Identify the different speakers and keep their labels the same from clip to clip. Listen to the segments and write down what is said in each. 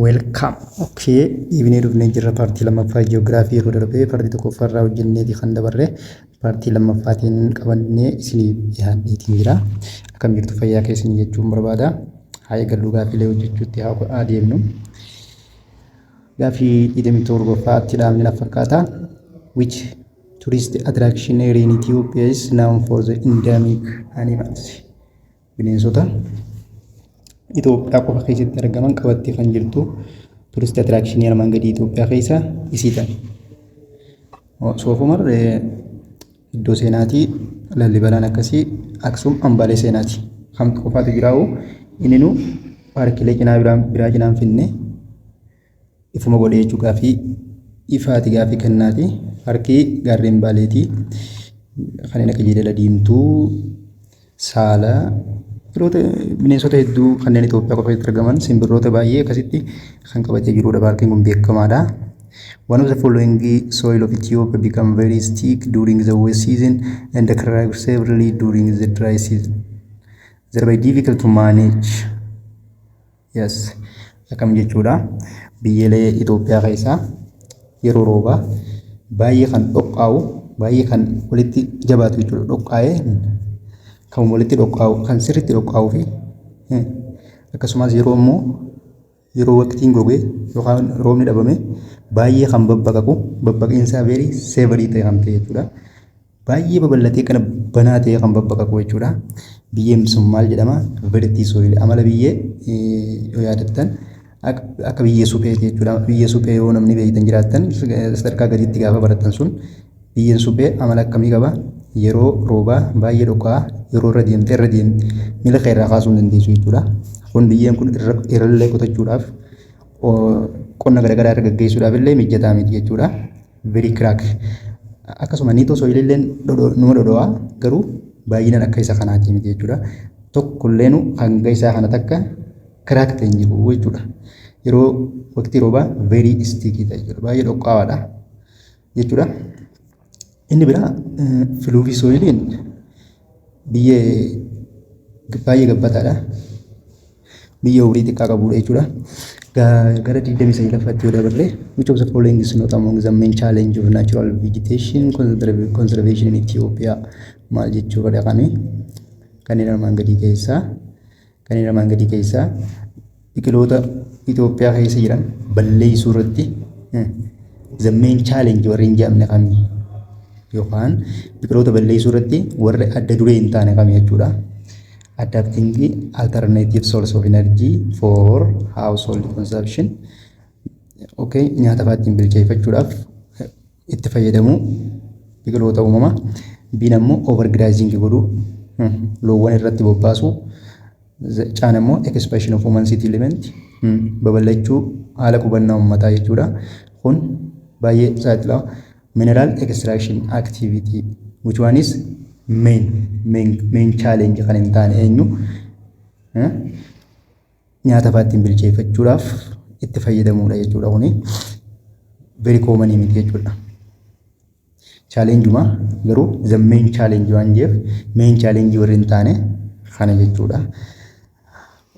Speaker 1: Welcome. Okay, dhiibnee dhufnee jirra paartii lammaffaa ji'oogiraafii yeroo darbee paartii tokkoffaa irraa hojjenneeti kan dabarre paartii lammaffaatiin qabannee isinii dhiyaadheetiin jira. Akkam jirtu, fayyaa keessanii jechuun barbaada. Haa eegallu, gaaffiilee hojjechuutti haa adeemnu. Gaaffii 27ffaatti dhaabni na fakkaata. Which tourist attraction area in Ethiopia is known for the endemic animals? Bineensota Itoophiyaa qofa keessatti argaman qabattee kan jirtu tourist attraction armaan gadii Itoophiyaa keessa isii ta'e. Soofumar iddoo seenaatii, Lallibalaan akkasii, Aksum hambaalee seenaati. Kamtu qofaatu jiraa'u inni nu paarkiilee cinaa biraa cinaan finne ifuma godhee jechuu. Gaafii ifaati, gaafii kennaati. Paarkii gaarreen Baaleetii kanneen akka jeedala diimtuu, saala, bineensota hedduu kanneen Itoophiyaa qofa keessatti argaman, simbirroota baay'ee akkasitti kan qabatee jirudha. Paarkiin kun beekamaadha. One of the following soil of Ethiopia become very thick during the wet season and crack severely during the dry season, thereby difficult to manage. Yes. Akkam jechuudha. Biyyeelee Itoophiyaa keessaa yeroo roobaa baay'ee kan dhoqqaa'u, baay'ee kan walitti jabaatu jechuudha. Dhoqqaa'ee kan walitti dhoqqaa'u, kan sirriitti dhoqqaa'uu fi akkasumas yeroo immoo yeroo waqtiin gogee yookaan roobni dhabame baay'ee kan babbaqaqu, babbaqiinsaa very severe ta'e kan ta'e jechuudha. Baay'ee babal'atee kana banaa ta'e kan babbaqaqu jechuudha. Biyyeen sun maal jedhama? Vertisol. Amala biyyee yoo yaadattan akka biyyee supheeti jechuudha. Biyyee suphee yoo namni beektan jiraattan, sadarkaa gadiitti gaafa barattan sun, biyyeen suphee amala akkamii qaba? Yeroo roobaa baay'ee dhoqqaa, yeroo irra deemte irra deemte miila kee irraa kaasuu hin dandeessu jechuudha. Kun biyyeen kun irrallee qotachuudhaaf, qonna garaagaraa irra gaggeessuudhaaf illee mijataa miti jechuudha. Very crack. Akkasuma nitosolii illee numa dhodho'aa, garuu baay'inaan akka isa kanaatii miti jechuudha. Tokkolleenu hanga isaa kana takka crack ta'e hin jiru jechuudha. Yeroo waqtii roobaa very sticky ta'e jechuudha. Baay'ee dhoqqaawaadha jechuudha. Inni biraa fluvisolii biyyee baay'ee gabbataadha. Biyyee umurii xiqqaa qabudha jechuudha. Gara 29ffaatti yoo dabarre, which of the following is not among the main challenge of natural vegetation conservation in Ethiopia? Maal jechuu fedha? Kanneen armaan gadii keessaa biqiloota Itoophiyaa keessa jiran balleessuu irratti the main challenge warri hin jedhamne kamii, yookaan biqiloota balleessuu irratti warri adda duree hin taane kamii jechuudha. Adapting alternative source of energy for household consumption. Okay, nyaata fa'aa ittiin bilcheeffachuudhaaf itti fayyadamuu biqiloota uumamaa. Biin ammoo overgrazing godhuu, loowwan irratti bobbaasuu. Caan ammoo expansion of human settlement, babal'achuu haala qubannaa uummataa jechuudha. Kun baay'ee saaxilaa. Mineral extraction activity, which one is main challenge kan hin taane eenyu? Nyaata fa'aa ittiin bilcheeffachuudhaaf itti fayyadamuudha jechuudha. Kuni very common miti jechuudha. Challenge garuu the main challenge waan jeef, main challenge warri hin taane kana jechuudha.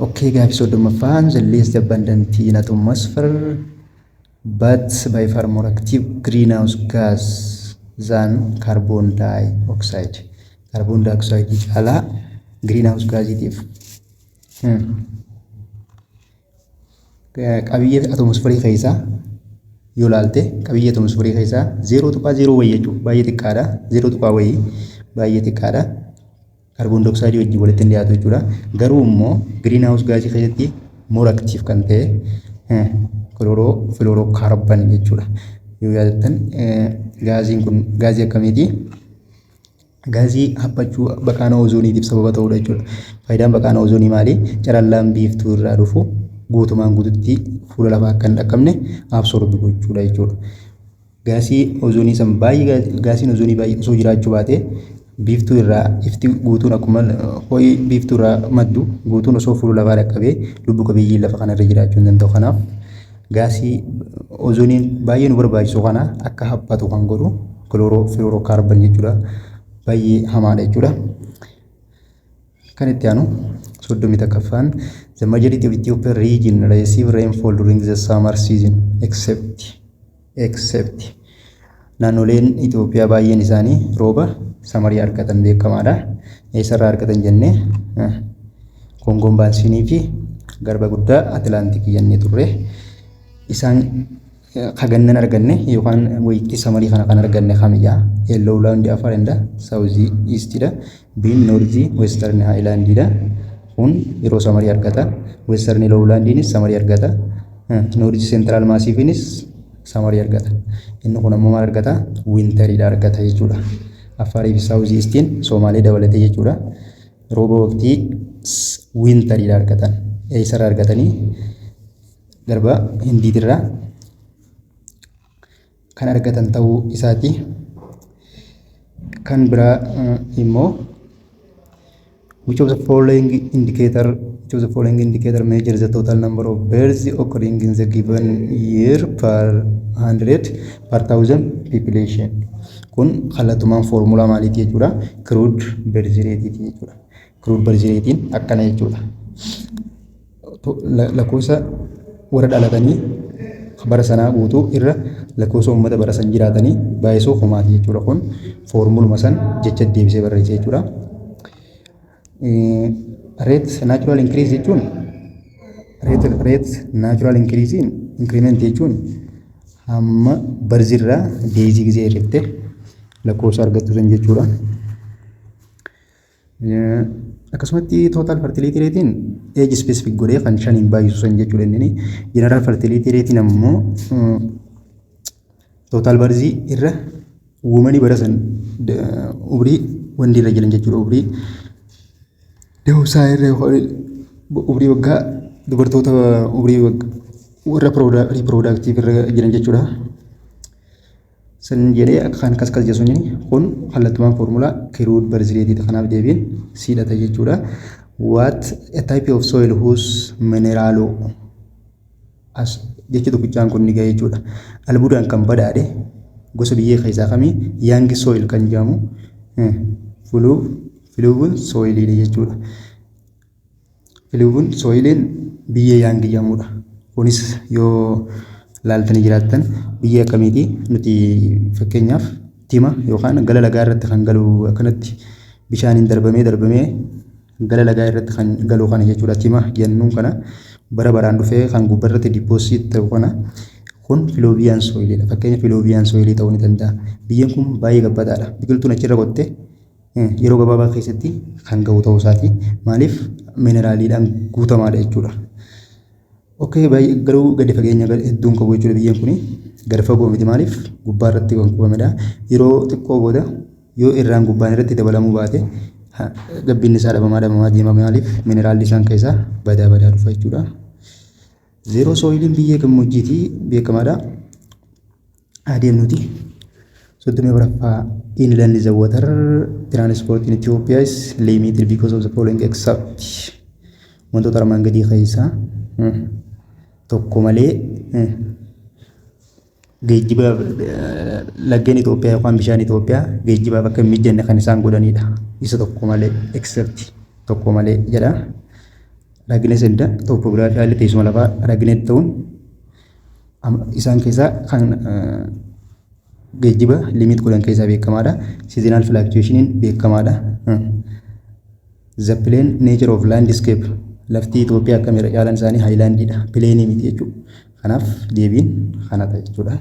Speaker 1: Okay, gaafii 30ffaan, the least abundant in atmosphere but by far more active greenhouse gas than carbon dioxide. Carbon dioxide caalaa greenhouse gasiitiif qabiyyee atmosferii keessaa yoo ilaalte, qabiyyee atmosferii keessaa 0.0 wayii jechuudha. Baay'ee xiqqaadha. Zeeroo tuqaa wayii, baay'ee xiqqaadha. Kaarboon dioxide wajjin walitti hin dhiyaatu jechuudha. Garuu immoo greenhouse gasii keessatti more active kan ta'e chlorofluorocarbon jechuudha. Yoo yaadattan, gaaziin kun gaazii akkamiiti? Gaazii haphachuu baqaana ozooniitiif sababa ta'udha jechuudha. Faayidaan baqaana ozoonii maali? Carallaan biiftuu irraa dhufu guutumaan guututti fuula lafaa akka hin dhaqqabne absorb gochuudha jechuudha. Gaasii ozoonii san baay'ee, gaasiin ozoonii baay'ee osoo jiraachuu baate, biiftuu irraa ifti guutuun, akkuma ho'i biiftuu irraa maddu guutuun osoo fuula lafaa dhaqqabee, lubbu qabeeyyiin lafa kanarra jiraachuu hin danda'u. Kanaaf gaasii ozooniin baay'ee nu barbaachisu kana akka haphatu kan godhu chlorofluorocarbon jechuudha. Baay'ee hamaadha jechuudha. Kan itti aanu 31ffaan, the majority of Ethiopian region receive rainfall during the summer season except. Naannoleen Itoophiyaa baay'een isaanii rooba summerii argatan beekamaadha. Eessarraa argatan jennee? Kongoon basinii fi garba guddaa Atilaantikii jennee turre. Isaan kagannan arganne yookaan wayitti summerii kana kan arganne kamiyyaa? A, lowland Afar and South Eastidha. B, North Western Highlandidha. Kun yeroo summerii argata. Western Lowlandiinis summerii argata. North Central Massifiinis summerii argata. Inni kun ammoo maal argata? Winteriidha argata jechuudha. Affaarii fi South Eastiin Somaalee dabalatee jechuudha. Rooba waqtii winteriidha argatan. Eessarraa argatanii? Garba Hindiitirraa kan argatan ta'uu isaati. Kan biraa immoo, which of the following indicator measures the total number of births occurring in the given year per hundred per thousand population? Kun kallattumaan foormulaa maaliiti jechuudha? Crude birth rate jechuudha. Crude birth rate akkana jechuudha. Lakkoofsa warra dhalatanii bara sanaa guutuu irra lakkoofsa uummata bara san jiraatanii baay'isuu kumaati jechuudha. Kun foormuluma san jecha deebisee barreesse jechuudha. Rate natural increase jechuun, rate natural increase increment jechuun hamma birthirraa deathii gisee hir'ifte lakkoofsa argattu san jechuudha. Akkasumatti total fertility ratein age specific godhee kan shaniin baay'isu san jechuudha inni. General fertility ratein ammoo total birthii irra womenii bara san umrii wanti irra jiran jechuudha, umrii da'umsaa irra, umrii waggaa dubartoota umrii warra reproductive irra jiran jechuudha. San jedhee akka kan akkas akkas jedhu kun kallattumaan foormulaa crude birth rateiidha. Kanaaf deebiin Cdhata jechuudha. What a type of soil whose mineralo as jechi tokkichaan kun ni gahe jechuudha. Albuudaan kan badhaadhe gosa biyyee keessaa kamii? Young soil kan jedhamu fluvial soiliidha jechuudha. Fluvial soiliin biyyee young jedhamudha. Kunis yoo laaltanii jiraattan biyyee akkamiiti? Nuti fakkeenyaaf tima yookaan gala lagaa irratti kan galu, akkanatti bishaaniin darbamee darbamee gala lagaa irratti kan galu kana jechuudha. Tima jennuun kana bara baraan dhufee kan gubbaa irratti deposit ta'u kana, kun fluvial soiliidha. Fakkeenya fluvial soilii ta'uu ni danda'a. Biyyeen kun baay'ee gabbataadha. Biqiltuun achirra qottee yeroo gabaabaa keessatti kan gahu ta'uu isaati. Maaliif? Mineraliidhaan guutamaadha jechuudha. Okay, baay'ee garuu gadi fageenya hedduun qabu jechuudha biyyeen kuni. Gadi fagoo miti, maaliif? Gubbaa irratti kan qubamedha. Yeroo xiqqoo booda yoo irraan gubbaan irratti dabalamuu baate gabbinni isaa dhabamaa dhabamaa deema, maaliif? Mineralli isaan keessaa badaa badaa dhufa jechuudha. Xerosoliin biyyee gammoojjiitii beekamaadha. Adeemnuti. 34ffaa, inland the water transport in Ethiopia is limited because of the following except. Wantoota armaan gadii keessaa tokko malee geejjiba laggeen Itoophiyaa yookaan bishaan Itoophiyaa geejjibaaf akka hin mijanne kan isaan godhanidha. Isa tokko malee, except tokko malee jedha. Ruggedness and topography, haalli teessuma lafaa rugged ta'uun isaan keessaa kan geejjiba limit godhan keessaa beekamaadha. Seasonal fluctuationiin beekamaadha. The plain nature of landscape, lafti Itoophiyaa akkamidha? Caalaan isaanii highlandiidha. Plainii miti jechuudha. Kanaaf deebiin kana ta'a jechuudha.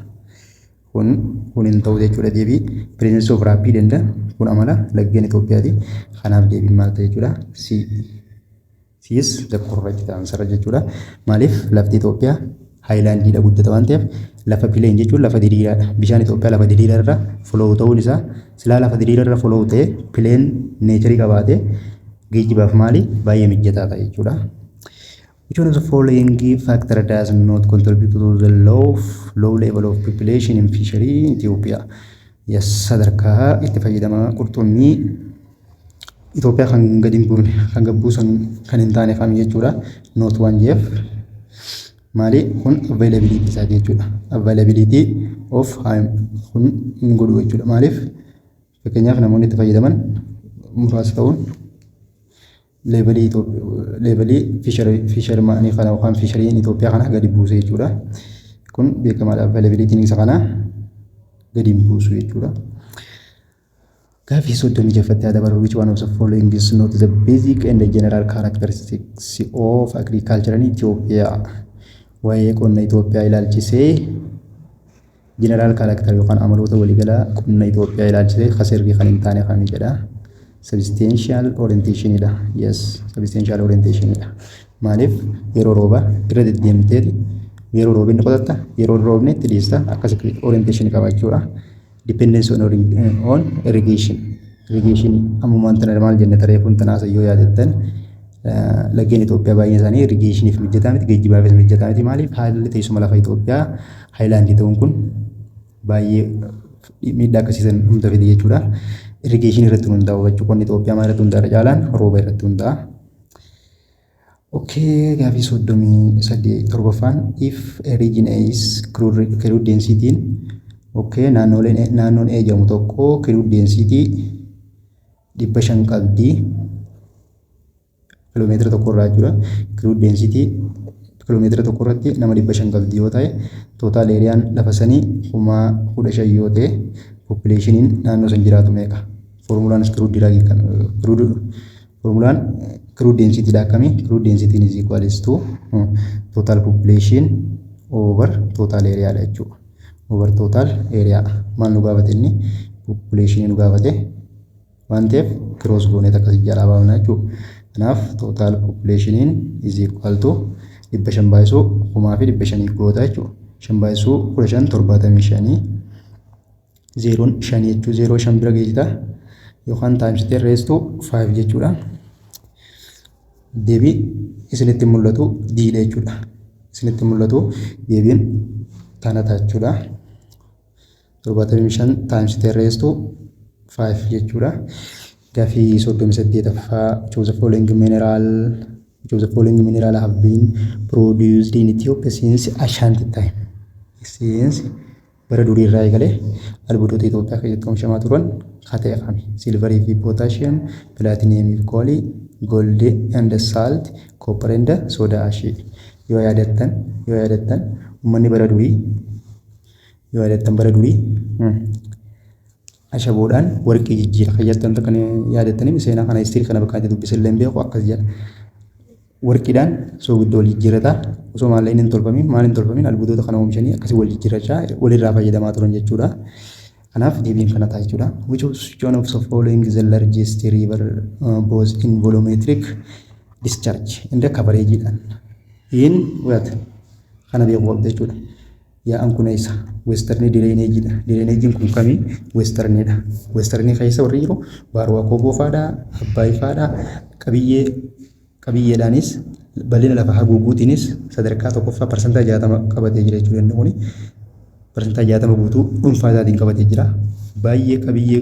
Speaker 1: Kun hin ta'u jechuudha deebii. Presence of rapid and kun amala laggeen Itoophiyaati. Kanaaf deebiin maal ta'a jechuudha? C. C is the correct answer jechuudha. Maaliif? Lafti Itoophiyaa highlandiidha guddata waan ta'eef, lafa plain jechuun lafa diriiraadha. Bishaan Itoophiyaa lafa diriiraa irra flow ta'uun isaa silaa lafa diriiraa irra flow ta'ee plain natureii qabaatee geejjibaaf maali baay'ee mijataa ta'a jechuudha. Which one of the following factor does not contribute to the low level of population in fishery in Ethiopia? Yes, sadarkaa itti fayyadama qurxummii Itoophiyaa kan gadi hin buufne, kan gabbuusan kan hin taane kami jechuudha. Not one jeef maali? Kun availability isaa jechuudha. Availability of kun hin godhu jechuudha. Maaliif? Fakkeenyaaf namoonni itti fayyadaman muraasa ta'uun Levelii levelii fishermanii kana yookaan fisheryiin Itoophiyaa kana gadi buuse jechuudha. Kun beekamaadha. Availabilityn isa kana gadi buusu jechuudha. Gaaffii 36ffatti haa dabarru. Which one of the following is not the basic and the general characteristics of agriculture in Ethiopia? Waa'ee qonna Itoophiyaa ilaalchisee general character yookaan amaloota waliigalaa qonna Itoophiyaa ilaalchisee kasirrii kan hin taane kami jedha. Substantial orientationidha. Yes, substantial orientationidha. Maaliif? Yeroo rooba irra deddeemteeti, yeroo roobni qotatta, yeroo roobni itti dhiista, akkas orientation qabaachuudha. Dependence on irrigation. Irrigation ammumaan tana maal jenne taree kun tanaasa yoo yaadattan, laggeen Itoophiyaa baay'een isaanii irrigationiif mijataa miti, geejjibaafis mijataa miti. Maaliif? Haalli teessuma lafa Itoophiyaa highlandii ta'uun kun baay'ee miidhaa akkasiisan hunda fide jechuudha. Irrigationii irratti hundaa'u jechuudha. Qonni Itoophiyaa maal irratti hundaa'a? Caalaan rooba irratti hundaa'a. Okay, gaafii 37ffaan, if a region is crude density, okay, naannoleen naannoon A jedhamu tokko crude density 500 qabdi kiiloomeetira tokko irraa jechuudha. Crude density kiiloomeetira tokko irratti nama 500 qabdi yoo ta'e, total areaan lafa sanii 15,000 yoo ta'e, populationiin naannoo san jiraatu meeqa? Formulaan crude crude formulaan crude density dha akkamii? Crude density is equals to total population over total area dha jechuudha. Over total area. Maal nu gaafate inni? Population nu gaafate waan ta'eef cross goonee akkasii jalaa baafna jechuudha. Kanaaf total populationiin is equal to 500 baay'isuu 5,500 goota jechuudha. Shan baay'isuu 15 75, zeeroon shanii jechuu, zeeroo shan bira geessita yookaan times 10 raised to 5 jechuudha. Deebii isinitti mul'atu Ddha jechuudha. Isinitti mul'atu deebiin tana ta'a jechuudha. 75 times 10 raised to 5 jechuudha. Gaaffii 38ffaa, which of the following mineral have been produced in Ethiopia since ancient time? Since bara durii irraa eegalee albuudota Itoophiyaa keessatti oomishamaa turan haa ta'e kami? Silverii fi potassium, platinumii fi coalii, gold and salt, copper and soda ash. Yoo yaadattan uummanni bara durii, yoo yaadattan, bara durii ashaboodhaan warqii jijjiira kan jettan kan yaadattanii, seenaa kana history kana bakka itti dubbisillee hin beeku, akkas jedha. Warqiidhaan soogidda wal jijjiirrataa, osoo maallaqni hin tolfamin, maal hin tolfamin, albuudota kana oomishanii akkasii wal jijjiirrachaa walirraa fayyadamaa turan jechuudha. Kanaaf deebiin kana ta'a jechuudha. Which one of the following is the largest river both in volumetric discharge and coverage dhaan? In what? Kana beekuu qabda jechuudha. Yaa'an kun eessa? Western drainagedha. Drainageiin kun kamii? Westernidha. Westernii keessa warri jiru Baaroo Akooboo fa'aadha, Abbaay fa'aadha. Qabiyyee qabiyyeedhaanis bal'ina lafa haguuguutiinis sadarkaa tokkoffaa 60% qabatee jira jechuudha. Inni kuni 60% guutuu dhuunfaa isaatiin qabatee jira. Baay'ee qabiyyee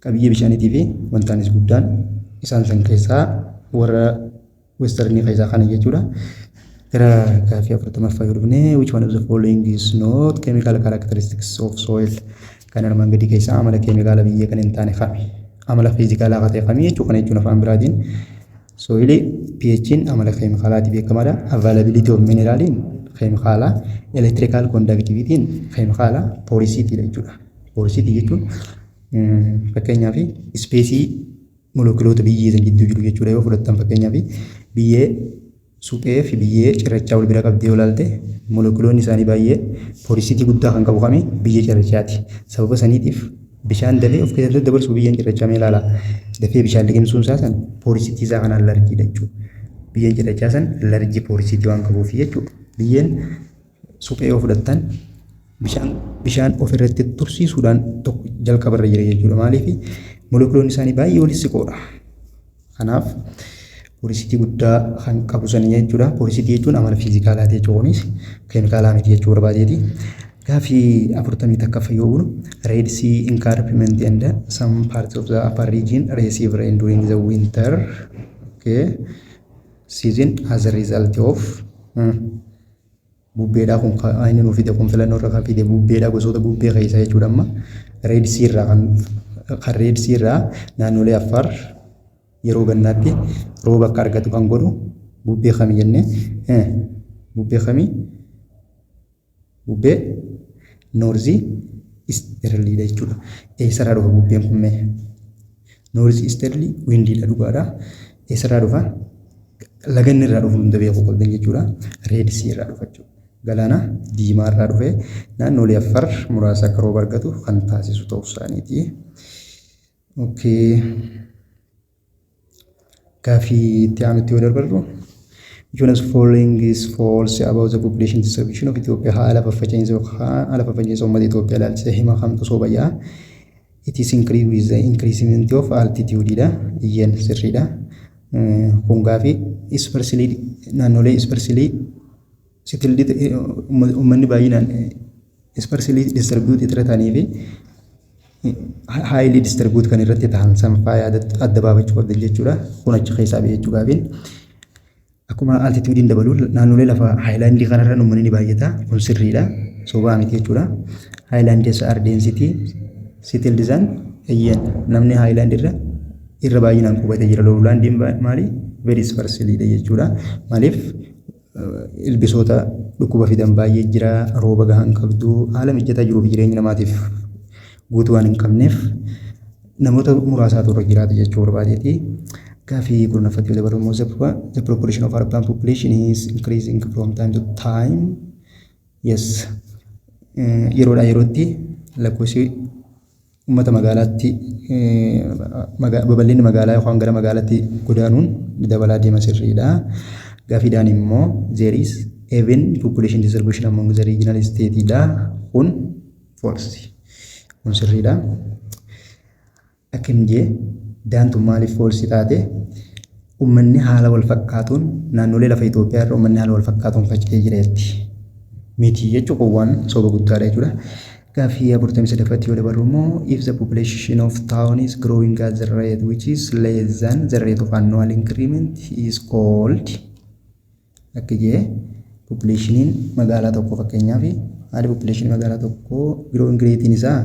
Speaker 1: qabiyyee bishaaniitii fi wantaanis guddaan isaan san keessaa warra westernii keessaa kana jechuudha. Gara gaaffii 40ffaa yoo dhufne, which one of the following is not chemical characteristics of soil? Kan armaan gadii keessaa amala keemikaala biyyee kan hin taane kami? Amala fiizikaalaa kan ta'e kami jechuu. Kana jechuun afaan biraatiin soilii pH'n amala keemikaalaati beekamaadha. Availability of mineraliin keemikaala, electrical conductivity'n keemikaala, porositydha jechuudha. Porosity jechuun fakkeenyaaf spaceii molekuloota biyyee san gidduu jiru jechuudha. Yoo fudhattan, fakkeenyaaf biyyee suphee fi biyyee cirrachaa wal bira qabdee yoo ilaalte, molekuloonni isaanii baay'ee porosity guddaa kan qabu kami? Biyyee cirrachaati. Sababa saniitiif bishaan dafee of keessatti dabarsu biyyeen cirrachaa. Mee ilaala. Dafee bishaan liqimsuun isaa san porosity isaa kanaan largeiidha jechuudha. Biyyeen cirrachaa san large porosity waan qabuuf jechuudha. Biyyeen suphee yoo fudhattan bishaan ofirratti tursiisuudhaan tokko jalqabarra jira jechuudha. Maaliif? Molekuloonni isaanii baay'ee walitti siqoodha. Kanaaf porosity guddaa kan qabu sanii jechuudha. Porosity jechuun amala fiizikaalaati jechuudha. Kunis keemikaalaa miti jechuu barbaadeeti. Gaaffii 41ffaa yoo bunu, Red Sea escarpment and some parts of the Afar region receive rain during the winter, okay, season as a result of bubbeedhaa. Kun inni nuu fide kun filannoo irra kan fide bubbeedhaa, gosoota bubbee keessa jechuudha. Amma Red Sea irraa kan Red Sea irraa naannolee Affaar Yeroo gannaatti rooba akka argatu kan godhu bubbee kamii jennee? Bubbee kamii? Bubbee north easterlydha jechuudha. Eessarraa dhufa bubbeen kun mee? North easterly windiidha, dhugaadha. Eessarraa dhufa? Laganni irraa dhufu hunda beekuu qabdan jechuudha. Red Sea irraa dhufa jechuudha. Galaana Diimaa irraa dhufee naannolee Affaar muraasa akka rooba argatu kan taasisu ta'uu isaaniiti. Okay. Gaaffii itti aanutti yoo darbarru, which one of the following is false about the population distribution of Ethiopia? Haala faffaca'iinsa yookaan haala faffaca'iinsa uummata Itoophiyaa ilaalchisee hima kamtu soba jaa? It is increase with the increasement of altitude dha. Iyyeen, sirriidha. Kun gaafii sparsely, naannolee sparsely settled, uummanni baay'inaan sparsely distribute irra ta'anii fi highly distribute kan irratti ta'an sanfaa adda baafachuu qabdan jechuudha. Kun achi keessaa ba'e jechuu gaafiin. Akkuma altitudeiin dabalu naannolee lafa highlandii kanarra uummanni ni baay'ata. Kun sirriidha. Sobaa miti jechuudha. Highlandii are densely settled than, eeyyeen, namni highlandii irra baay'inaan qubatee jira. Lowlandiin maali? Very sparselyidha jechuudha. Maaliif? Ilbisoota dhukkuba fidan baay'ee jira. Rooba gahaa hin qabdu. Haala mijataa jiruuf jireenya namaatiif guutuu waan hin qabneef namoota muraasaatu irra jiraata jechuu barbaadeeti. Gaaffii 10ffaatti yoo dabarru immoo, the proportion of urban population is increasing from time to time. Yes. Yeroodhaa yerootti lakkoofsi uummata magaalaatti, babal'inni magaalaa yookaan gara magaalaatti godaanuun dabalaa deema, sirriidha. Gaaffiidhaan immoo there is even population distribution among the regional state dha. Kun false. Kun sirriidha. Akkam jee daantu maaliif false taate? Uummanni haala wal fakkaatuun naannolee lafa Itoophiyaa irra uummanni haala wal fakkaatuun faca'ee jira jetti. Miti jechuun kun waan soba guddaadha jechuudha. Gaaffii 43ffaatti yoo dabarru immoo, if the population of town is growing at the rate which is less than the rate of annual increment is called. Akka jee populationiin magaalaa tokko, fakkeenyaaf haali populationii magaalaa tokkoo growing ratein isaa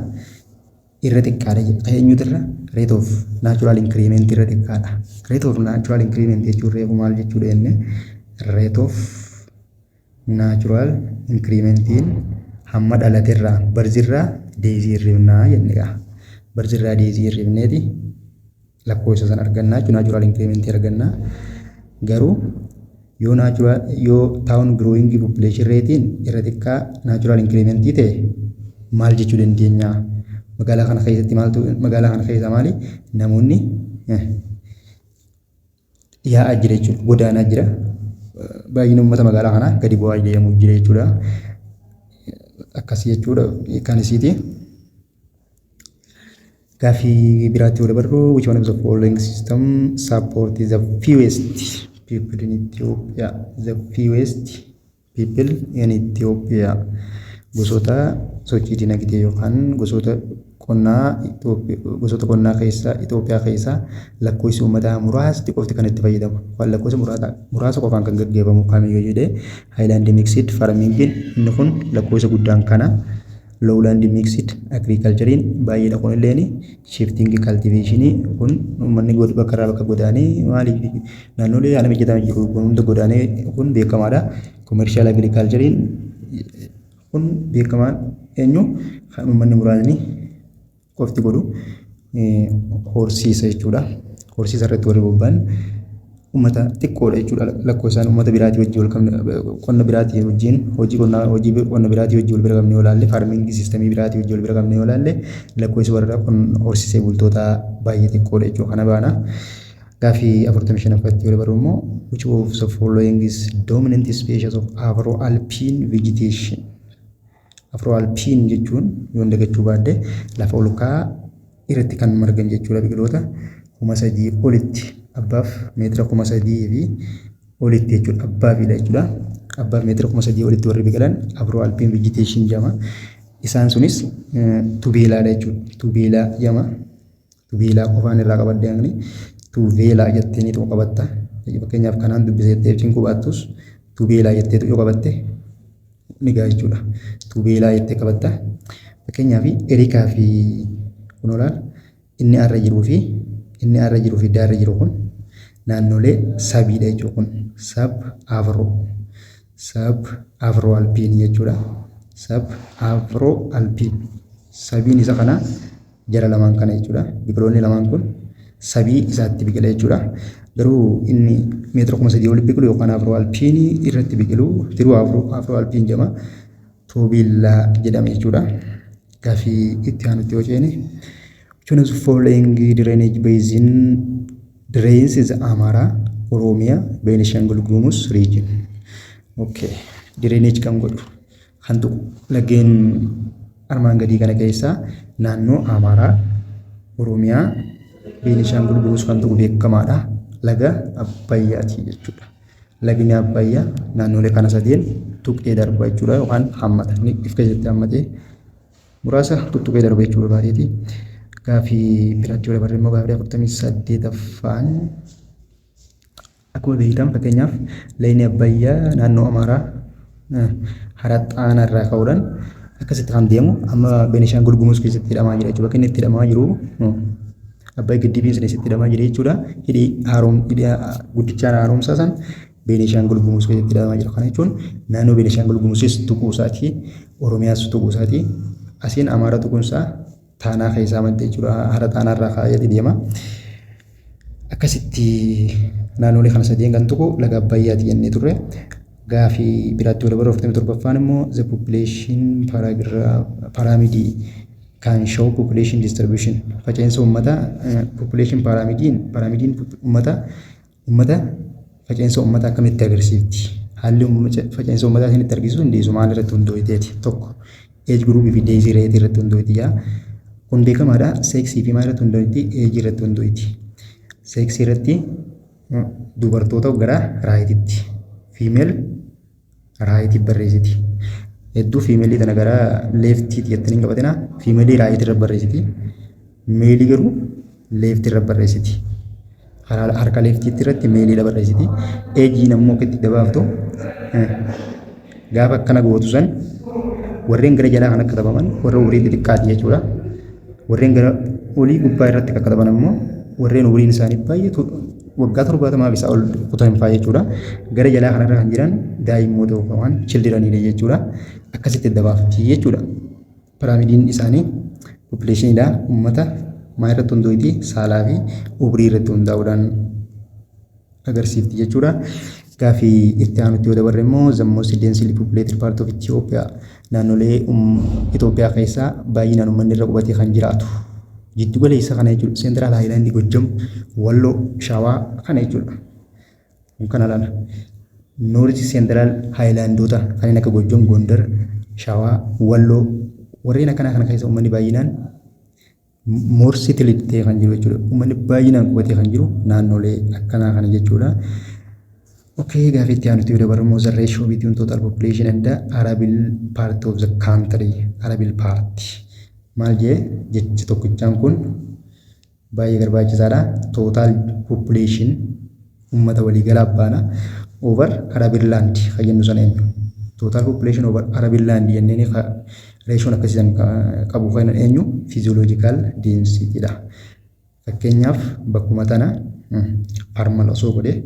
Speaker 1: irra xiqqaadha jedha. Eenyutu irra? Rate of natural increment irra xiqqaadha. Rate of natural increment jechuun reefu maal jechuudha jenne? Rate of natural incrementiin hamma dhalaterraa, birthirraa deathii hirribnaa jenne gaa. Birthirraa deathii hirribneeti lakkoofsa sana argannaa jechuudha, natural incrementii argannaa. Garuu yoo natural, yoo town growing population ratein irra xiqqaa natural incrementii ta'e maal jechuu dandeenya? Magaalaa kana keessatti maaltu, magaalaa kana keessa maali? Namoonni yaa'aa jira jechuudha. Godaanaa jira. Baay'inni uummata magaalaa kanaa gadi bu'aa deemuu jira jechuudha. Akkasii jechuudha kan isiiti. Gaaffii biraatti yoo dabarru, which one of the following system support the fewest people in Ethiopia? The fewest people in Ethiopia. Gosoota sochii dinagdee yookaan gosoota qonnaa, gosoota qonnaa keessa Itoophiyaa keessa lakkoofsi uummataa muraasni qofti kan itti fayyadamu. Waan lakkoofsa muraasa qofaan kan gaggeeffamu kamiyyuu jedhee, highland mixed farmingiin inni kun lakkoofsa guddaan kana. Lowland mixed agriculturein baay'eedha, kun illeen shifting cultivation kun uummanni bakka irraa bakka godaanee, maaliif naannolee haala mijataa jiru kun hunda godaanee, kun beekamaadha. Commercial agriculturein kun beekamaan eenyu? Kan uummanni muraasni qofti godhu horsiisa jechuudha. Horsiisa irratti warri bobba'an uummata xiqqoodha jechuudha. Lakkoofsaan uummata biraatii wajjin wal qabne, qonna biraatii wajjin, hojii qonnaa, hojii qonna biraatii wajjin wal bira qabne yoo ilaalle, farming systemii biraatii wajjin wal bira qabne yoo ilaalle, lakkoofsi warra horsiisee bultootaa baay'ee xiqqoodha jechuudha. Kana baana. Gaaffii 45ffaatti yoo dabarru immoo, which of the following is dominant species of Afro-Alpine vegetation? Afro-Alpine jechuun, yoon dagachuu baadde, lafa ol ka'aa irratti kan margan jechuudha, biqiloota 3000 olitti, above meetira 3000 fi olitti jechuudha, aboveidha jechuudha. Above meetira 3000 olitti warri biqilan Afro-Alpine vegetation jedhama. Isaan sunis tubeelaadha jechuudha. Tubeelaa jedhama. Tubeelaa qofaan irraa qabadde, tubeelaa jettee ni qabatta. Fakkeenyaaf kanaan dubbisettee cinquu baattus tubeelaa jettee yoo qabatte ni gaha jechuudha. Tubeelaa jettee qabatta. Fakkeenyaaf erica fi kun olaal inni arra jiruu fi inni arra jiruu fi daarra jiru kun Naannolee subiidha jechuudha kun. Sub Afro. Sub Afro Alpine jechuudha. Sub Afro Alpine. Subiin isa kana jara lamaan kana jechuudha. Biqiloonni lamaan kun subii isaatti biqila jechuudha. Garuu inni meetira 3000 oli biqilu yookaan Afro Alpine irratti biqilu true Afro Alpine jedhama. Toobillaa jedhama jechuudha. Gaaffii itti aanutti yoo ceene, which one of the following drainage basin drains the Amara, Oromia, Benishangul Gumuz region? Okay. Drainage kan godhu kan tuqu laggeen armaan gadii kana keessaa naannoo Amaaraa, Oromiyaa, Beenishaangul Gumuz kan tuqu beekamaadha. Laga Abbayyaati jechuudha. Lagni Abbayyaa naannolee kana sadeen tuqee darba jechuudha yookaan hammata. Inni if keessatti hammatee muraasa tuttuqee darba jechuu barbaadeeti. Gaafii biraatti yoo dabarre immoo, gaafii 48ffaan, akkuma beektan, fakkeenyaaf lagni Abbayyaa naannoo Amaaraa hara Xaanaa irraa ka'uudhaan akkasitti kan deemu amma Beenishaangul Gumuz keessatti hidhamaa jira jechuudha. Bakki inni itti hidhamaa jiru Abbaay Giddibiin sun eessatti hidhamaa jira jechuudha. Hidhi haaroom hidhi guddichaan haaromsaa san Beenishaangul Gumuz keessatti hidhamaa jira. Kana jechuun naannoo Beenishaangul Gumuzis tuquu isaati. Oromiyaas tuquu isaati. Asiin Amaara tuquun isaa Taanaa keessaa madda jechuudha. Hara Xaanaa irraa ka'ee deema. Akkasitti naannolee kana sadeen kan tuqu laga Abbayyaati jennee turre. Gaafii biraatti yoo dabarru, 47ffaan immoo, the population pyramid can show population distribution, faca'insa uummataa. Population pyramidiin uummata faca'insa uummataa akkamitti agarsiifti? Haalli faca'insa uummataa isinitti argisiisuu dandeessu maal irratti hundooyteeti? Tokko, age group fi death rate irratti hundooyti yaa. Kun beekamaadha. Sexii fi maal irratti hundooyti? Age irratti hundooyti. Sexii irratti dubartoota gara rightitti, female rightii barreessiti. Hedduu femaleii tana gara leftiitti jettanii hin qabatina. Femaleii rightii irra barreessiti. Maleii garuu leftii irra barreessiti. Harka leftiitti irratti maleiidha barreessiti. Ageiin ammoo akka itti gabaaftu, gaafa akkana gootu san, warreen gara jalaa kan akka katabaman warra umrii xixiqqaati jechuudha. Warreen gara olii gubbaa irratti kan kataban ammoo warreen umriin isaanii baay'ee waggaa 70f isaa ol kutan fa'aa jechuudha. Gara jalaa kanarra kan jiran daa'immoota yookaan childreniidha jechuudha. Akkasitti adda baafti jechuudha. Pyramidiin isaanii populationiidha. Uummata maal irratti hundooyti? Saalaa fi umrii irratti hundaa'uudhaan agarsiifti jechuudha. Gaafii itti aanutti yoo dabarre immoo, the most densely populated part of Ethiopia, naannolee Itoophiyaa keessaa baay'inaan uummanni irra qubatee kan jiraatu jiddu galeessa kana jechuudha. Central Highland, Gojjam, Walloo, Shawaa kana jechuudha. Kun kana laala. North Central Highlandoota kanneen akka Gojjam, Gondar, Shawaa, Walloo, warreen akkanaa kana keessa uummanni baay'inaan more settled ta'ee kan jiru jechuudha. Uummanni baay'inaan qubatee kan jiru naannolee akkanaa kana jechuudha. Okay, gaafii itti aanutti yoo dabarru immoo, the ratio between total population and the arable part of the country. Arable part. Maal jee? Jechi tokkichaan kun baay'ee barbaachisaadha. Total population, uummata waliigalaa baana, over arable land kan jennu sana eenyu? Total population over arable land jenneen ratioon akkasiisan qabu kan eenyu? Physiological density dha. Fakkeenyaaf bakkuma tana farmer osoo godhee,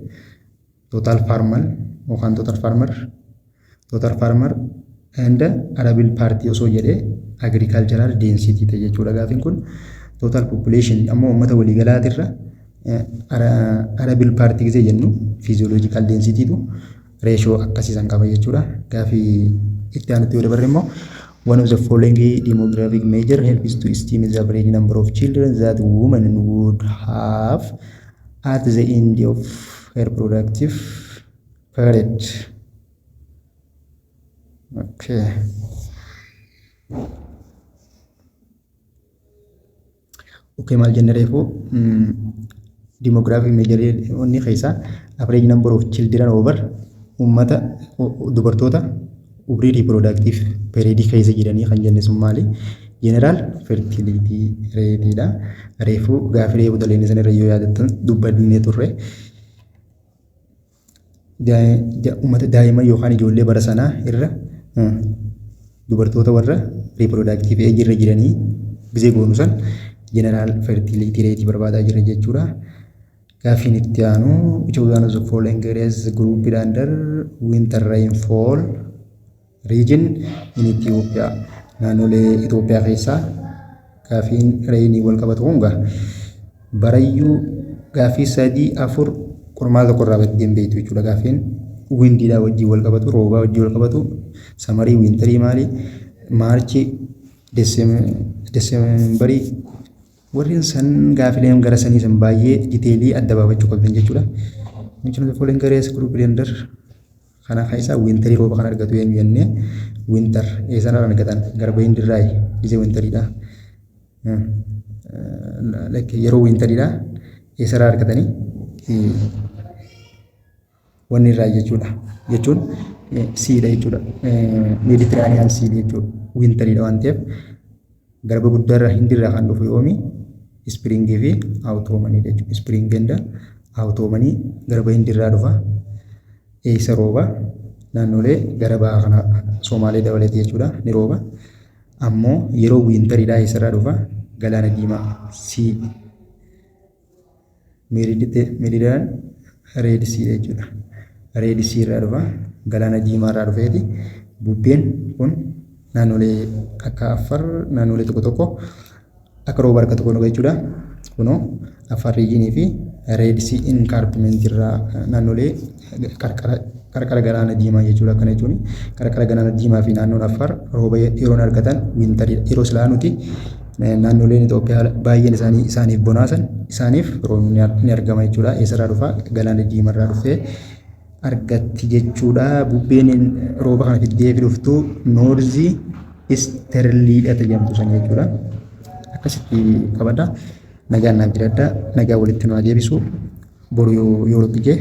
Speaker 1: total farmer yookaan total farmer and arable part osoo jedhee, agricultural density ta'e jechuudha gaafiin kun. Total population ammoo uummata waliigalaatirra arable part gisee jennu, physiological density tu ratio akkasiisan qaba jechuudha. Gaafii itti aanutti yoo dabarre immoo, one of the following demographic measure helps to estimate the average number of children that woman would have at the end of her productive period. Okay. Okay, maal jenne reefu? Demographic measure inni keessaa average number of children over uummata dubartoota umrii reproductive period keessa jiranii kan jenne sun maali? General fertility rate dha. Reefu gaafii reefu daleenii sana irra yoo yaadattan dubbannee turre. Uummata daa'imman yookaan ijoollee bara sanaa irra dubartoota warra reproductive age irra jiranii gisee goonu san, general fertility rate barbaadaa jira jechuudha. Gaaffiin itti aanu, which of the following areas is grouped under winter rainfall region in Ethiopia? Naannolee Itoophiyaa keessaa gaaffiin rainii wal qabatu kun gaa barayyuu gaaffii sadii afur qormaata tokko irraa baddeen beektu jechuudha. Gaaffiin windiidhaa wajjin wal qabatu, roobaa wajjin wal qabatu, summerii, winterii maali, Marchii, Decemberii, warreen san gaafileen gara sanii san baay'ee detailii adda baafachuu qabdan jechuudha. Which of the following areas grouped under kana keessaa winterii rooba kan argatu eenyu jennee, winter eessaan argatan? Garba Hindirraayi gisee winteriidha. Yeroo winteriidha eessarraa argatanii wanni irraa jechuudha. Jechuun seadha jechuudha. Mediterranean Sea jechuudha. Winteriidha waan ta'eef garba guddaarraa Hindirraa kan dhufu yoomi? Springii fi autumniidha jechuudha. Spring and autumnii garba Hindirraa dhufa. Eessa rooba? Naannolee gara bahaa kana Somaalee dabalatee jechuudha ni rooba. Ammoo yeroo winteriidhaa eessarraa dhufa? Galaana Diimaa, Sea, Mediterranean Red Sea jechuudha. Red Sea irraa dhufa. Galaana Diimaa irraa dhufeeti bubbeen kun naannolee akka Afar, naannolee tokko tokko akka rooba argatu kun jechuudha. Kunoo Afar regionii fi Red Sea escarpment irraa naannolee qarqara galaana Diimaa jechuudha. Akkana jechuun qarqara galaana Diimaa fi naannoon Afar rooba yeroon argatan winteriidha. Yeroo silaa nuti naannoleen Itoophiyaa baay'een isaanii isaaniif bonaasan isaaniif roobni ni argama jechuudha. Eessarraa dhufa? Galaana Diimaarraa dhufee argatti jechuudha. Bubbeen rooba kana fiddee dhuftu north easterlydha jedhamtu san jechuudha. Akkasitti qabadha. Nagaan naaf jiraadha. Nagaa walitti nu haa deebisu. Boru yoo rukkijee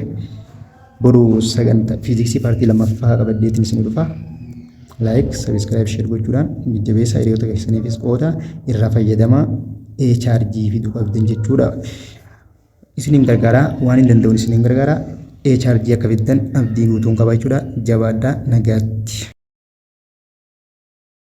Speaker 1: boru sagantaa fiiziksii partii lammaffaa qabaddeetiin isin dhufa. Like, subscribe, share gochuudhaan jajjabeessaa, hiriyoota keessaniifis qooda, irraa fayyadamaa, chaarjii fiduu qabdan jechuudha. Isiniin gargaaraa, waan hin danda'uun isiniin gargaaraa, chaarjii akka fiddan abdii guutuun qaba jechuudha. Jabaadhaa, nagaatti.